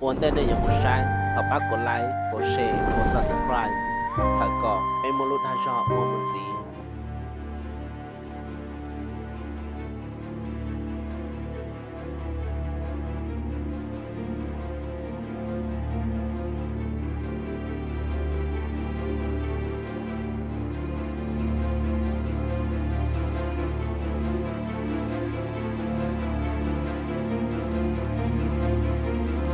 Ua ntej nej yuav mus saib, thov pab kom like, kom share, kom subscribe, txhawm kom peb muaj lub dag zog ua mus ntxiv.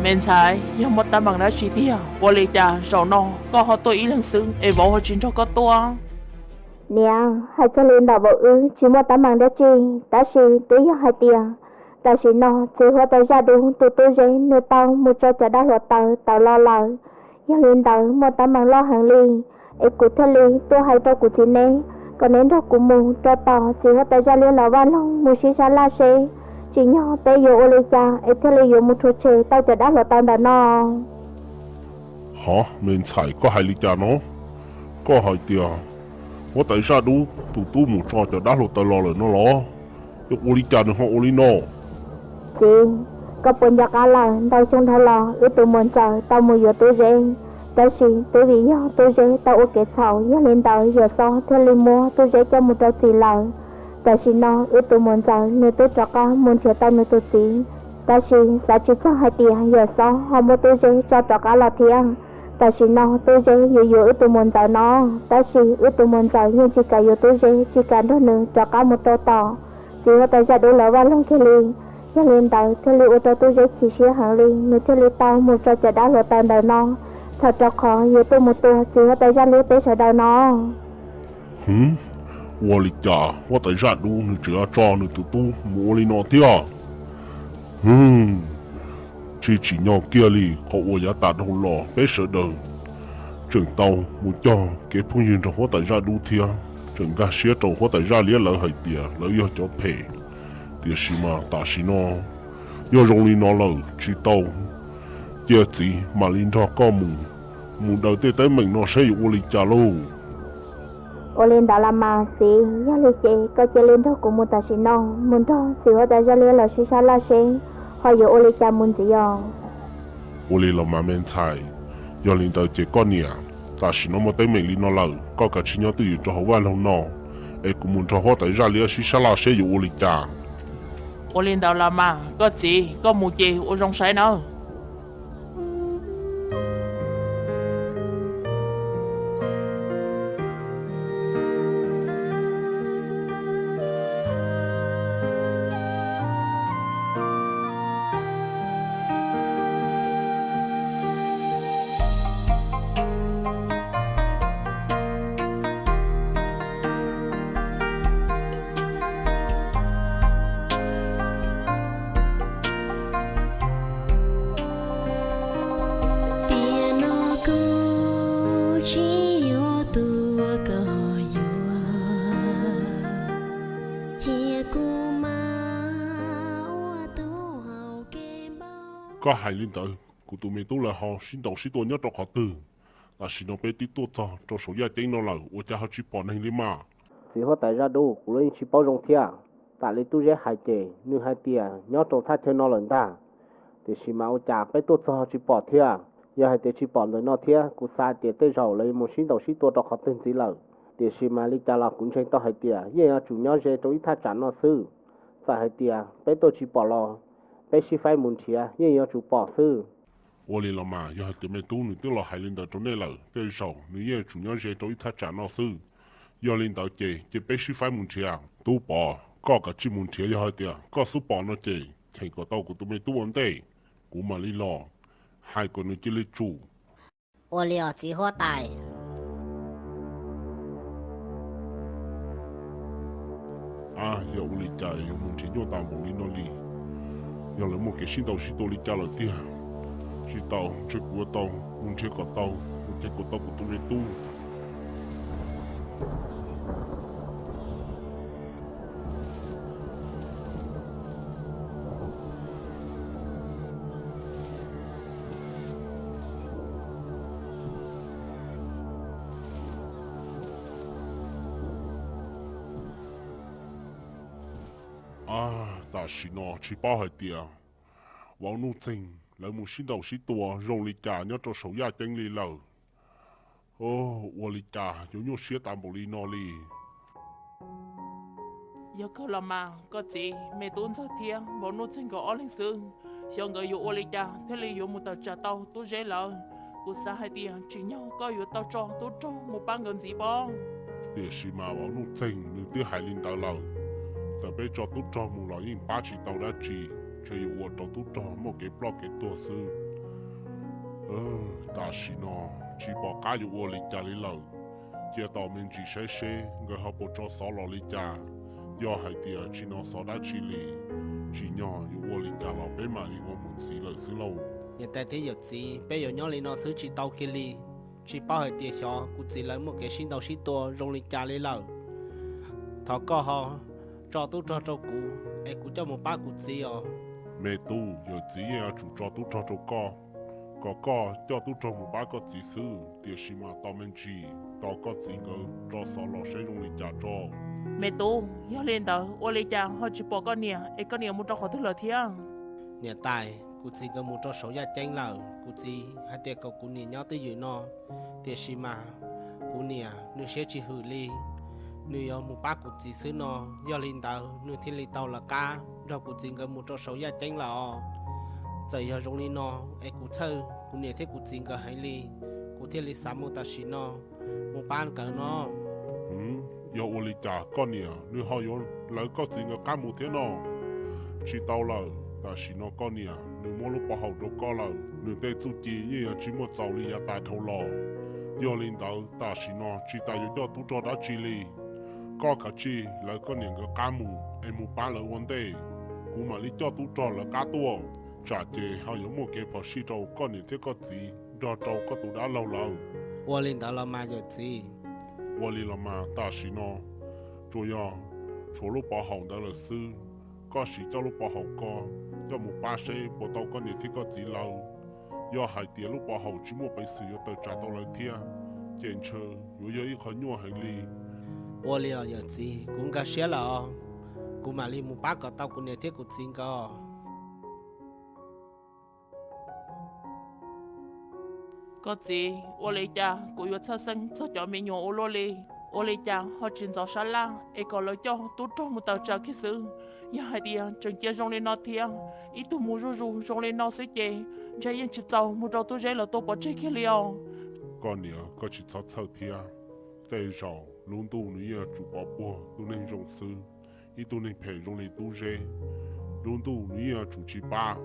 Me ntxhais, yog muaj teeb meem dab tsi tiag? Ua li cas zaum no koj ho tuaj ib leeg xwb es vauv ho tsis nrog koj tuaj? Niam, hais txog li ntawm vauv wb tsis muaj teeb meem dab tsi, tab sis twb yog hais tias tam sim no txiv huab tais zaj dub tus tub Zeb nws tau mus tso cov dab hluav taws tawm los lawm. Yog li ntawd muaj teeb meem loj heev li, es kuv thiaj li tuaj hais rau kuv txiv neb kom neb nrog kuv mus rau tom txiv huab tais zaj liab lawv vaj loog mus sib sab laj seb tsim nyog peb yuav ua li cas es thiaj li yuav mus rhuav tshem tau cov dab hluav taws ntawm no. Hov, me ntxhais, koj hais li cas no? Koj hais tias huab tais zaj dub tus tub mus tso cov dab hluav taws los lawm no los? Yog ua li cas nws ho ua li no? Txiv, koj puas nco qab lawm, ntau xyoo dhau los wb tus muam ntxawm tau mus yuav tub Zeb, tab sis twb vim yog tub Zeb tau ua kev txhaum, yog li ntawd yawm Xob thiaj li muab tub Zeb coj mus rau txim lawm. Tam sim no wb tus muam ntxawm nws twb rov qab mus nrhiav tau nws tus txiv, tab sis xav tsis txog hais tias yawm Xob ho muab tub Zeb tso rov qab los thiab. Tam sim no tub Zeb yuav yuav wb tus muam ntxawm no, tab sis wb tus muam ntxawm yeej tsis kam yuav tub Zeb, tsis kam nrog nws rov qab mus rau tom txiv huab tais zaj dub lawv vaj loog kiag li. Yog li ntawd thiaj li ua rau tub Zeb chim siab heev li, nws thiaj li tau mus tso cov dab hluav taws ntawm no, txhawm rau qhov yuav tuaj mus tua txiv huab tais zaj liab peb sawv daws no. Hwv, ua li cas huab tais zaj dub nws tseem yuav tso nws tus tub mus ua li no thiab? Hwv, tsis tsim nyog kiag li qhov uas yav tas dhau los peb sawv daws tseem tau mus cog kev phooj ywg nrog huab tais zaj dub thiab tseem nkag siab rau huab tais zaj liab lawv hais tias lawv yog cov phem. Tiam sis mas tam sim no yog zoo li no lawm tsis tau, cia txiv mam li nrog koj mus, mus daws tej teeb meem no saib yuav ua li cas lauj. Ua li ntawd los mas txiv, yog li ces koj cia li nrog kuv mus tam sim no, mus nrog txiv huab tais zaj liab lawv sib sab laj seb ho yuav ua li cas mus ntxiv os. Ua li los mas me ntxhais, yog li ntawd ces koj niam, tam sim no muaj teeb meem li no lawm koj kav tsij nyob twj ywm rau hauv vaj loog no, es kuv mus nrog huab tais zaj liab sib sab laj seb yuav ua li cas. Ua li ntawd los mas koj txiv, koj mus ces ua zoo saib nawb. Tiam no kuv tsis yog tus uas koj yuav, cia kuv mam ua tus haus kev npau. Koj hais li ntawd kuv tus me tub lawv ho sib ntaus sib tua nyob rau qhov twg? Tam sim no peb twb tuaj txog rau saum yaj ceeb no lawm ua cas ho tsis pom neeg li mas? Txiv huab tais zaj dub, kuv los yeej tsis paub zoo thiab. Tam li tub Zeb hais ces nws hais tias nyob rau thaj chaw no lawm ntag. Tiam sis mas ua cas peb tuaj txog tsis pom thiab? Yog hais tias tsis pom ntawm no thiab kuv xav hais tias tej zaum lawv yuav mus sib ntaus sib tua rau qhov twg ntxiv lawm. Tiam sis mas li cas los kuv ntseeg tau hais tias yeej yuav tsum nyob ze rau ib thaj tsam no xwb. Txawm hais tias peb tuaj tsis pom los peb sib faib mus nrhiav yeej yuav tsum pom xwb. Ua li los mas yog hais tias me tub nws twb los hais li ntawd rau nej lawm, tej zaum nws yeej yuav tsum nyob ze rau ib thaj tsam no xwb. Yog li ntawd ces cia peb sib faib mus nrhiav. Tub Pov, koj kav tsij mus nrhiav, yog hais tias koj xub pom no ces cheem kom tau kuv tus me tub ua ntej, kuv mam li los hais kom nws cia li tsum. Ua li os txiv huab tais. Ab, yog ua li cas yuav mus nrhiav nyuaj tas npaum li no li? Yog lawv muaj kev sib ntaus sib tua li cas lawm tiag? Tsis tau, ntshe kuv yuav tau mus nrhiav kom tau, mus cheem kom tau kuv tus me tub. Ab, tam sim no tsis paub hais tias vauv Nuj Txeeg lawv mus sib ntaus sib tua zoo li cas nyob rau saum yaj ceeb li lawm. Ua li cas yuav nyuaj siab tas npaum li no li? Yog kawg los mas koj txiv, me tub ntxawg thiab vauv Nuj Txeeg nkawd ob leeg xwb, xyov nkawd yuav ua li cas thiaj li yuav mus tawm tsam tau Tub Zeb lawv. Kuv xav hais tias tsim nyog koj yuav tau tso tub rog mus pab nkawd ntxiv pob. Tiam sis mas vauv Nuj Txeeg nws twb hais li ntawd lawm, txawm peb tso tub rog mus los yeej pab tsis tau dab tsi, ntshe yuav ua rau tub rog muaj kev ploj kev tuag xwb. Tam sim no tsis pom qab yuav ua li cas li lawm. Cia tos me ntsis saib seb nkawd ho puas tso xov los li cas. Yog hais tias tsis hnov xov dab tsi li, tsim nyog yuav ua li cas los peb mam li ua mus ntxiv lawm xwb lauj. Niam tais thiab yawm txiv, peb yuav nyob li no xwb tsis tau kiag li. Tsis paub hais tias xyov kuv txiv lawv muaj kev sib ntaus sib tua zoo li cas li lawm. Thov koj ho tso tub rog rau kuv es kuv coj mus pab kuv txiv os. Me tub, yawm txiv yeej yuav tsum tso tub rog rau koj, kom koj coj tub rog mus pab koj txiv xwb. Tiam sis mas tos me ntsis, tos koj txiv nkawd tso xov los saib zoo li cas tso. Me tub, yog li ntawd ua li cas ho tsis pom koj niam es koj niam mus rau qhov twg lawm thiab? Niam tais, kuv txiv nkawd mus rau saum yaj ceeb lawm. Kuv txiv hais tias kom kuv niam nyob twj ywm no, tiam sis mas kuv niam nws siab tsis hwm li, nws yuav mus pab kuv txiv xwb no. Yog li ntawd nws thiaj li tau lawv qab nrog kuv txiv nkawd mus rau saum yaj ceeb lawm os. Txawm yog zoo li no es kuv txhawj kuv niam thiab kuv txiv nkawd heev li, kuv thiaj li xav mus tam sim no mus pab nkawd no. Yog ua li cas koj niam nws ho yuav lawv koj txiv nkawd qab mus thiab no? Tsis tau lawm, tam sim no koj niam nws muab lub pov haum rau koj lawm, nws tej txuj ci yeej yuav tsis muaj txaus li yav tas dhau los. Yog li ntawd tam sim no tsis tas yuav coj tub rog dab tsi li. Koj kav tsij lawv koj niam nkawd qab mus es mus pab lawv ua ntej, kuv mam li coj tub rog lawv qab tuaj, tsam ces ho yuav muaj kev phom sij rau koj niam thiab koj txiv nrog rau koj tus dab laug lawv. Ua li ntawd los mas yawm txiv. Ua li los mas tam sim no tsuas yog tshuav lub pov haum ntawd lawm xwb. Koj sim coj lub pov haum ko coj mus pab seb puas tau koj niam thiab koj txiv lawv. Yog hais tias lub pov haum tsis muaj peev xwm yuav tawm tsam tau lawv thiab, ces ntshe yuav yog ib qho nyuaj heev li. Ua li os yawm txiv, kuv nkag siab lawm os. Kuv mam li mus pab kom tau kuv niam thiab kuv txiv nkawd. Koj txiv, ua li cas kuv yuav txhawj xeeb txog cov me nyuam ua luaj li? Ua li cas ho tsis ntxov sab laj es kom lawv coj tub rog mus tawm tsam kiag xwb? Yog hais tias tseem cia zoo li no thiab, ib tug mus zuj zus zoo li no xwb ces ntshe yeej tsis txaus mus rau Tub Zeb lawv tua pov tseg kiag li os. Koj niam, koj tsis txhob txhawj thiab. Tej zaum lub ntuj nws yeej yuav tsum pov puag tus neeg zoo xwb. Ib tug neeg phem zoo li Tub Zeb, lub ntuj nws yeej yuav tsum tsis pab.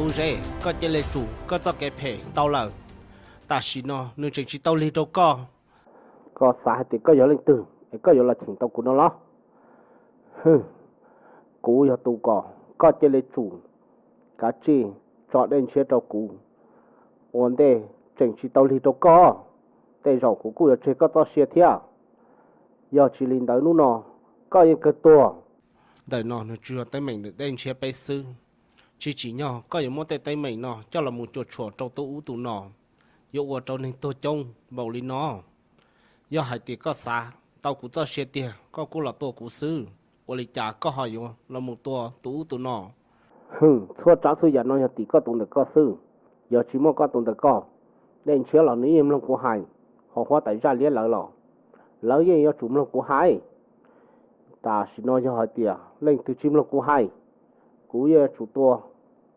Tub Zeb, koj cia li tsum koj txoj kev phem tau lawm. Tam sim no nws tseem tsis tau lig rau koj. Koj xav hais tias koj yog leej twg es koj yuav los cheem tau kuv no los? Hwm, kuv yog tus kom koj cia li tsum kav tsij tso Dej Ntshiab rau kuv. Ua ntej tseem tsis tau lig rau koj, tej zaum kuv kuj yuav tseg koj txoj sia thiab. Yog tsis li ntawd hnub no koj yeej kawg tuag. Ntawm no nws tsuas yog teeb meem ntawm Dej Ntshiab peb xwb. Tsis tsim nyog koj yuav muab tej teeb meem no coj los mus cuam tshuam rau tub ub tus no, yuav ua rau neeg tuag coob npaum li no. Yog hais tias koj xav tau kuv txoj sia tiag koj kuj los tua kuv xwb, ua li cas koj ho yuav los mus tua tus ub tus no? Hwm, txhua tsav txhua yam no yog tim koj tus ntawm koj xwb. Yog tsis muaj koj tus ntawm koj, Dej Ntshiab los nws yeej mloog kuv hais, ho huab tais Zaj Liab lawv los lawv yeej yuav tsum mloog kuv hais. Tam sim no yog hais tias leej twg tsis mloog kuv hais, kuv yeej yuav tsum tua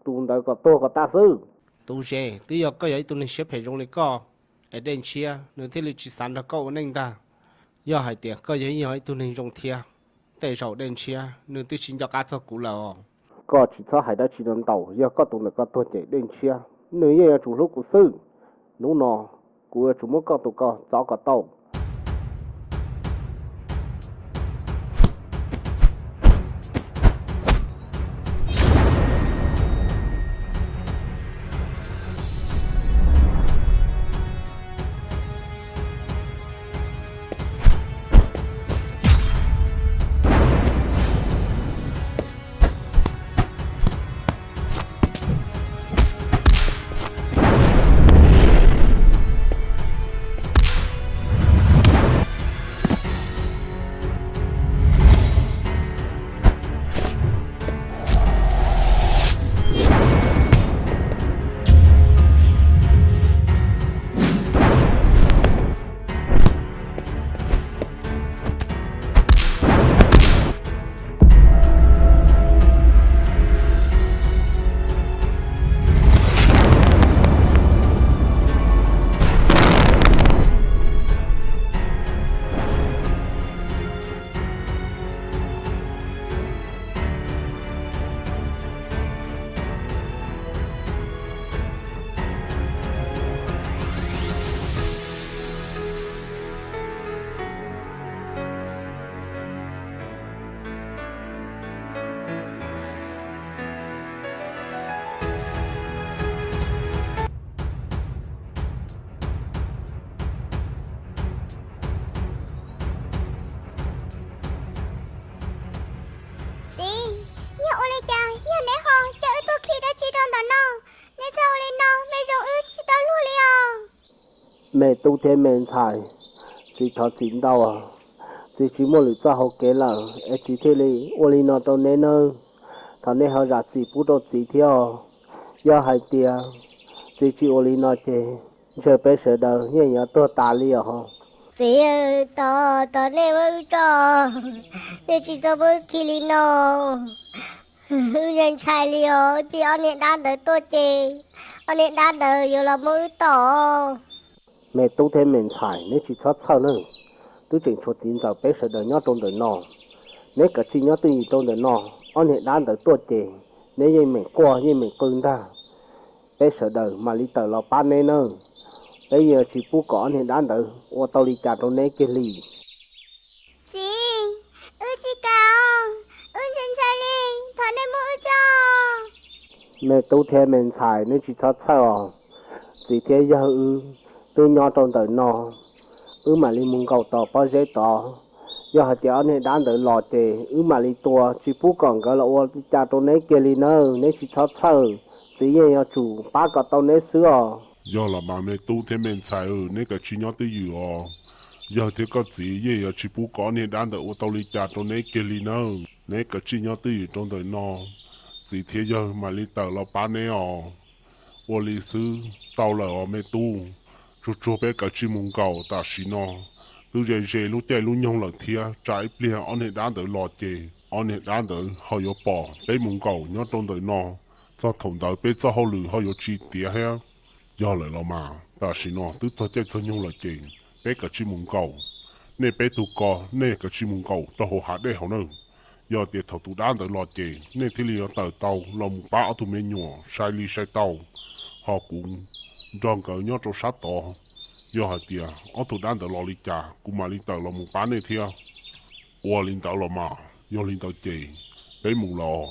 tus ntawd kom tuag kom tag xwb. Tub Zeb, twb yog koj yog ib tug neeg siab phem zoo li koj es Dej Ntshiab nws thiaj li tsis xav nrog koj ua neej ntag. Yog hais tias koj yog ib yog ib tug neeg zoo thiab, tej zaum Dej Ntshiab nws twb tsis nco qab txog kuv lawm os. Koj tsis txhob hais dab tsi no ntau, yog koj tus ntawm koj tuag ces Dej Ntshiab nws yeej yuav tsum hlub kuv xwb. Hnub no kuv yuav tsum muab koj tus ko txov kom tau. Txiv, yog ua li cas yog neb ho coj wb tuaj khi dab tsi rau ntawm no? Neb txhob ua li no, me zoo wb tsis tau luag li os. Me tub thiab me ntxhais, txiv thov txim ntau, txiv tsis muaj lwm txoj hau kev lawm es txiv thiaj li ua li no rau neb nawb. Thov neb ho zam txim pub rau txiv thiab. Yog hais tias txiv tsis ua li no ces ntshe peb sawv daws yeej yuav tuag tas li os. Txiv, thov, thov neb muab wb tso, neb tsis txhob muab wb khi li no. Wb ntshai ntshai li os, wb pom ob niag dab ntawd tuaj ces ob niag dab ntawd yuav los muab wb tom. Me tub thiab me ntxhais, neb tsis txhob txhawj nawb. Twb tseem tshuav txiv ntxawm peb sawv daws nyob rau ntawm no. Neb kav tsij nyob twj ywm rau ntawm no. Ob niag dab ntawd tuaj ces neb yeej meem quaj yeej meem qw ntag. Peb sawv daws mam li tawm los pab neb nawb. Peb yeej tsis pub kom ob niag dab ntawd ua tau li cas rau neb kiag li. Txiv, wb tsis kam, wb ntshai ntshai li, thov neb muab wb tso. Me tub thiab me ntxhais, neb tsis txhob txhawj os. Txiv thiab yawg wb twb nyob rau ntawm no, wb mam li mus nkaum tom pob zeb tod. Yog hais tias ob niag dab ntawd los ces wb mam li tua, tsis pub kom nkawd los ua li cas rau neb kiag li nawb, neb tsis txhob txhawj. Txiv yeej yuav tsum pab kom tau neb xwb os. Yog los mas me tub thiab me ntxhais, neb kav tsij nyob twj ywm os. Yawg thiab koj txiv yeej yuav tsis pub kom ob niag dab ntawd ua tau li cas rau neb kiag li nawb. Neb kav tsij nyob twj ywm rau ntawm no, txiv thiab yawg mam li tawm los pab neb os. Ua li xwb tau lawm os me tub. Tsuag tsuag peb kav tsij mus nkaum tam sim no, twb ze ze lub caij lub nyoog lawm thiab, tsam ib pliag ob niag dab ntawd los ces ob niag dab ntawd ho yuav pom peb mus nkaum nyob rau ntawm no. Txog thaum ntawd peb txoj hauj lwm ho yuav tsis tiav thiab. Yog lawm los mas tam sim no twb txog caij txog nyoog lawm ces peb kav tsij mus nkaum. Nej peb tug ko, nej kav tsij mus nkaum rau hauv hav dej hauv nawb. Yog tias thaum tus dab ntawd los ces nej thiaj li yuav tawm tau los mus pab ob tug me nyuam sai li sai tau. Ho kuv nrog nkawd nyob rau sab tod, yog hais tias ob tug dab ntawd los li cas kuv mam li tawm los mus pab nej thiab. Ua li ntawd los mas, yog li ntawd ces peb mus los.